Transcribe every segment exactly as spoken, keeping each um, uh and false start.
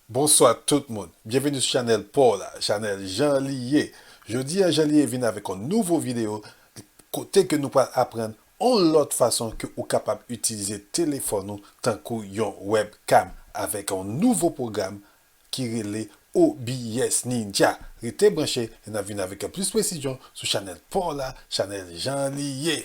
Bonswa tout moun. Byenveni sou chanèl pa w la, chanèl Jan Li Ye. Jodi a, Jan Li Ye vin avèk yon nouvo videyo kote ke nou pral aprann yon lòt fason ke ou kapab itilize telefòn ou tankou yon webcam avèk yon nouvo pwogram ki rele O B S Ninja. Rete branche e n ap vin avèk plis presizyon sou chanèl pa w la, chanèl Jan Li Ye.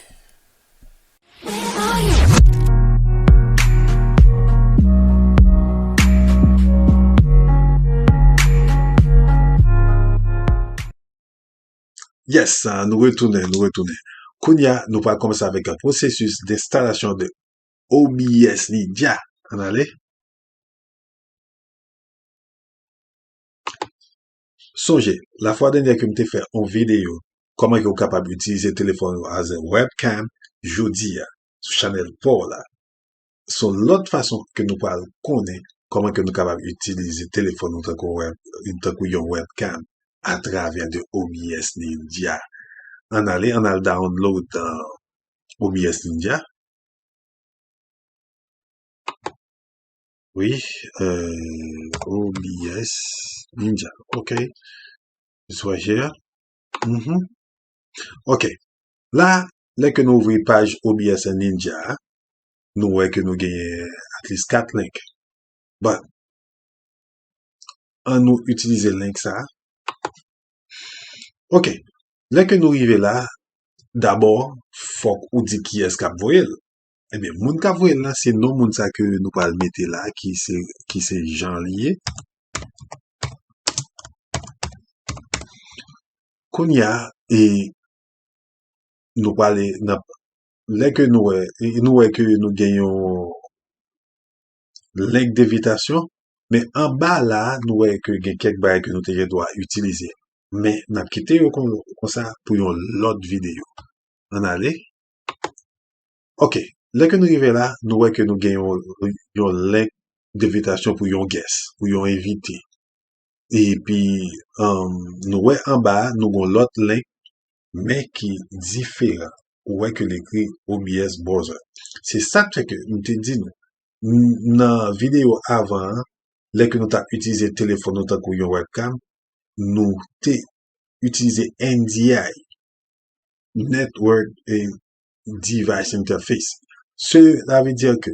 Yes, ah, nou retounen, nou retounen. Kounye a, nou pral kòmanse avèk yon pwosesis denstalasyon de O B S Ninja. Ann ale. Sonje, lafwa dènyè ke m te fè yon videyo, kòman ke w kapab itilize telefòn ou as a webcam, jodi a, sou chanèl pa w la. Se yon lòt fason ke nou pral konnen kòman ke nou kapab itilize telefòn nou tankou web, tankou yon webcam atravè de O B S Ninja. Ann ale, ann al download, uh, O B S Ninja. Wi, euh, O B S Ninja. Ok. It's right here. Mhm. Ok. La, lè ke nou ouvri paj O B S Ninja, nou wè ke nou genyen at least kat link. But, ann nou itilize link sa. Ok. Lè ke nou rive la, dabò, fòk ou di kiyès k ap voye l. Ebyen, moun k ap voye l la, se non moun sa ke nou pral mete la, ki se, ki se Jan Li Ye. Kounye a, e, nou prale nan, lè ke nou wè, e, nou wè ke nou gen yon link d'invitation, men anba la, nou wè ke gen kèk bagay ke nou te gen dwa itilize. Men n ap kite yo kon, konsa pou yon lòt videyo. Ann ale. Ok, lè ke nou rive la, nou wè ke nou gen yon, yon link d'invitation pou yon guest, pou yon envite. Epi, um, nou wè anba a, nou gen yon lòt link, men ki diferan. Ou wè ke l ekri O B S Browser. Se sa k fè ke m te di nou, n-, nan videyo avan an, lè ke nou t ap itilize telefòn nou tankou yon webcam, nou te itilize N D I, Network, eh, Device Interface. Cela veut dire que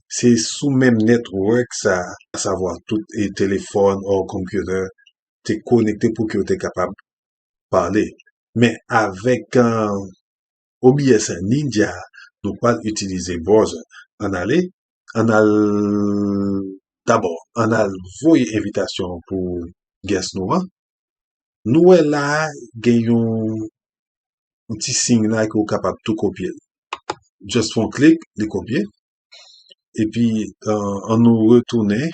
se sou menm network sa, a savwa tout, eh, telefòn ou computer te konekte pou ke yo te kapab pale. Men avèk, eh, O B S Ninja, nou pral itilize browser. Ann ale, ann al, dabò, ann al voye envitasyon pou guest nou an. Nou wè la a, gen yon, yon ti siy la ke ou kapab tou kopye l. Just fè yon klik, li kopye. Epi, eh, ann nou retounen.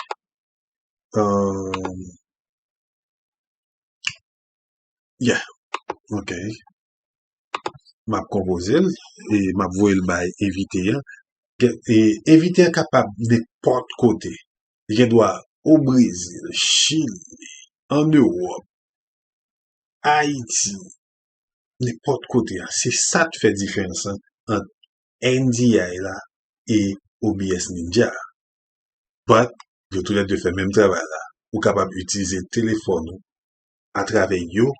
Eh, yeah, ok. M ap konpoze l e m ap voye l bay envite a. Gen, e envite a kapab nenpòt kote. Li gen dwa o Brezil, Chili, ann Ewòp, Ayiti, nenpòt kote a. Se sa k fè diferans lan ant N D I la e O B S Ninja. But, yo toulède fè menm travay la. Ou kapab itilize telefòn ou atravè yo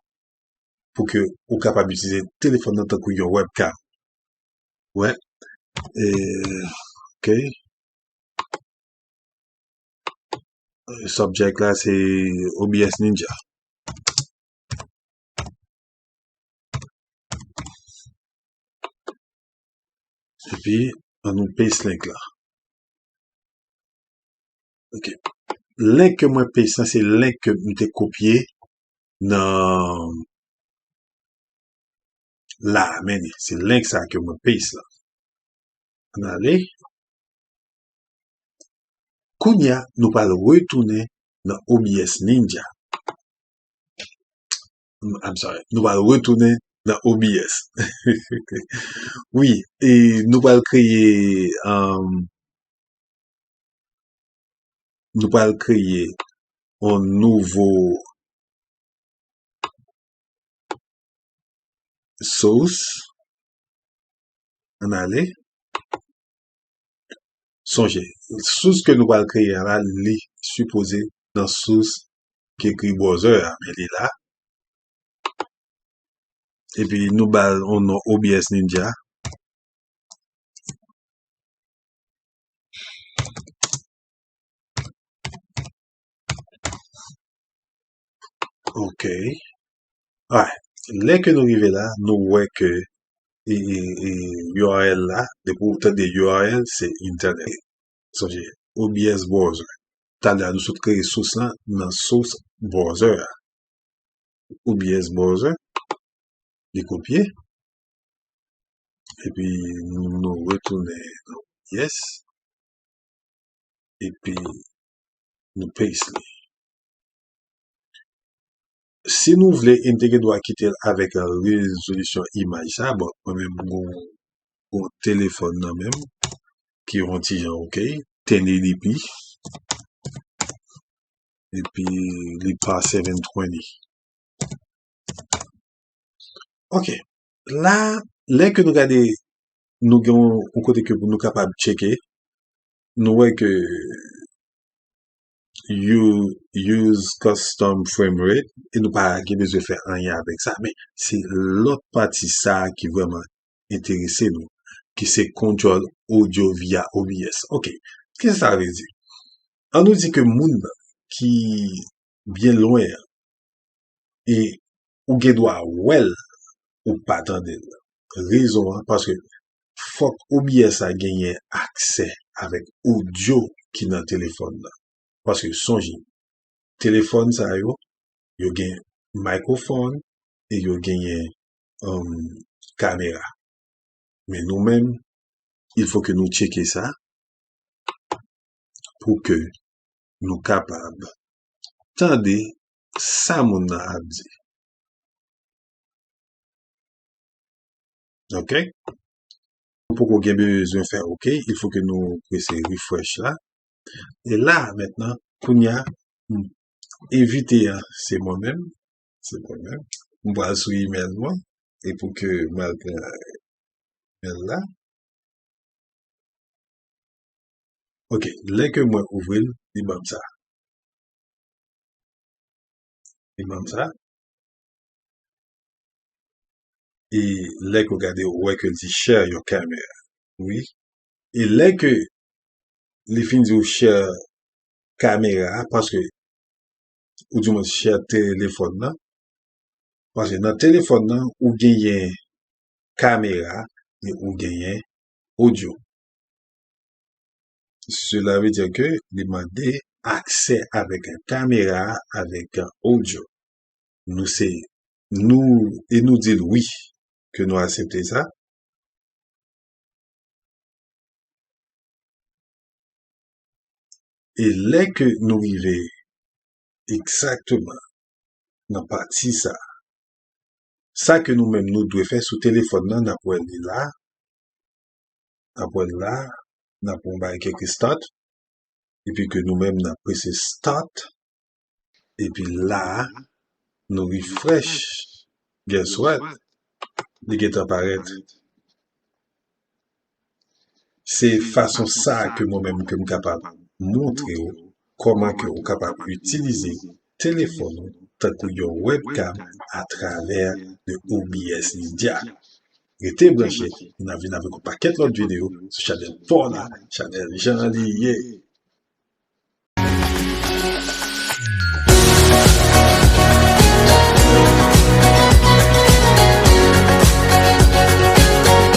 pou ke ou kapab itilize telefòn nan tankou yon webcam. Wè. E, ok. Subject la, se O B S Ninja. Epi, ann nou paste link la. Ok. Link ke mwen paste la, se link ke m te kopye nan la, men li, se link sa ke mwen paste la. Ann ale. Kounye a, nou pral retounen nan O B S Ninja. I'm sorry, nou pral retounen nan O B S. Wi, e nou pral kreye, um, nou pral kreye yon nouvo source. Ann ale. Sonje, source ke nou pral kreye a la, li sipoze nan sous ki ekri browser a, men li la. Epi nou ba l yon non O B S Ninja. Ok. Alright. Lè ke nou rive la, nou wè ke e, e, e, U R L la, depi w tande U R L, se internet. Sonje, O B S Browser. Talè a, nou sot kreye sous lan nan sous browser a. O B S Browser, li kopye. Epi nou retounen nan O B S. Epi nou paste li. Si nou vle, e n te gen dwa kite l avèk rezolisyon imaj sa. Bon, mwen menm, m gon, gon telefòn nan menm ki yon ti jan ok. Ten eighty p. Epi li pa seven twenty. Ok. La, lè ke nou gade, nou gen yon, yon kote ke pou nou kapab tcheke, nou wè ke you use custom frame rate, e nou pa gen bezwen fè anyen avèk sa, men se lòt pati sa a ki vrèman enterese nou, ki se control audio via O B S. Ok, kisa sa vle di? An nou di ke moun ki byen lwen an, e ou gen dwa wè l, ou pa tande l. Rezon an, paske fòk O B S a genyen aksè avèk odyo ki nan telefòn nan. Paske sonje, telefòn sa yo, yo gen microphone e yo genyen, um, kamera. Men nou menm, il fo ke nou tcheke sa pou ke nou kapab tande sa moun nan ap di. Ok? Nou poko gen bezwen fè ok, il fo ke nou prese refresh la. E la, mentnan, kounye a, m, envite a, se mwen menm, se mwen menm. M pral sou email mwen, e pou ke m al pran email la. Ok, lè ke mwen ouvri l, li ban m sa. Li ban m sa. E lè ke w gade, ou wè ke l di share your camera. Wi. E lè ke li fin di w share kamera a, paske, ou di mwen share telefòn nan, paske nan telefòn nan, ou genyen kamera e ou genyen odyo. Cela veut dire que li mande aksè avèk kamera, avèk odyo. Nou se, nou, e nou di l wi, ke nou aksepte sa. E lè ke nou rive egzakteman nan pati sa, sa ke nou menm nou dwe fè sou telefòn nan, n ap wè li la, n ap wè l la, n ap wè yon bagay ki ekri start, epi ke nou menm n ap prese start, epi la, nou refresh, guess what? Li gentan parèt. Se fason sa a ke mwen menm ke m kapab montre w kòman ke ou kapab itilize telefòn ou tankou yon webcam atravè de O B S Media. Rete branche, n ap vin avèk yon pakèt lòt videyo sou chanèl pa w la, chanèl Jan Li Ye.